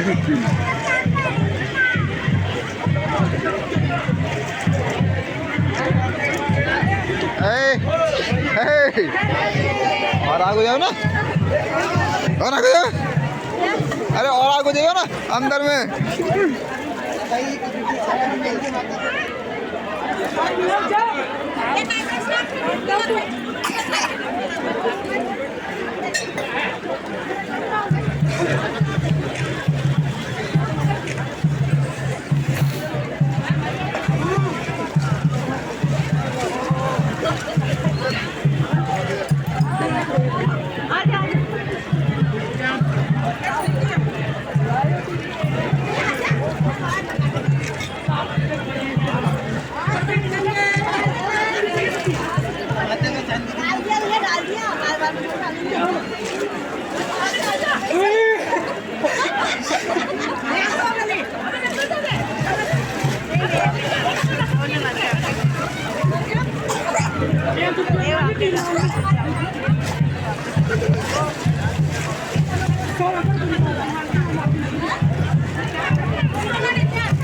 ए, और आगे जाओ ना, और आगे जाओ। अरे और आगे जाओ ना, अंदर में।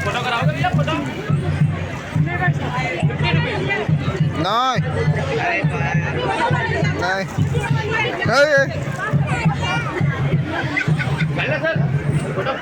फोटो कराओगे भैया? फोटो 50 रुपये। नहीं नहीं नहीं। पहले सर फोटो।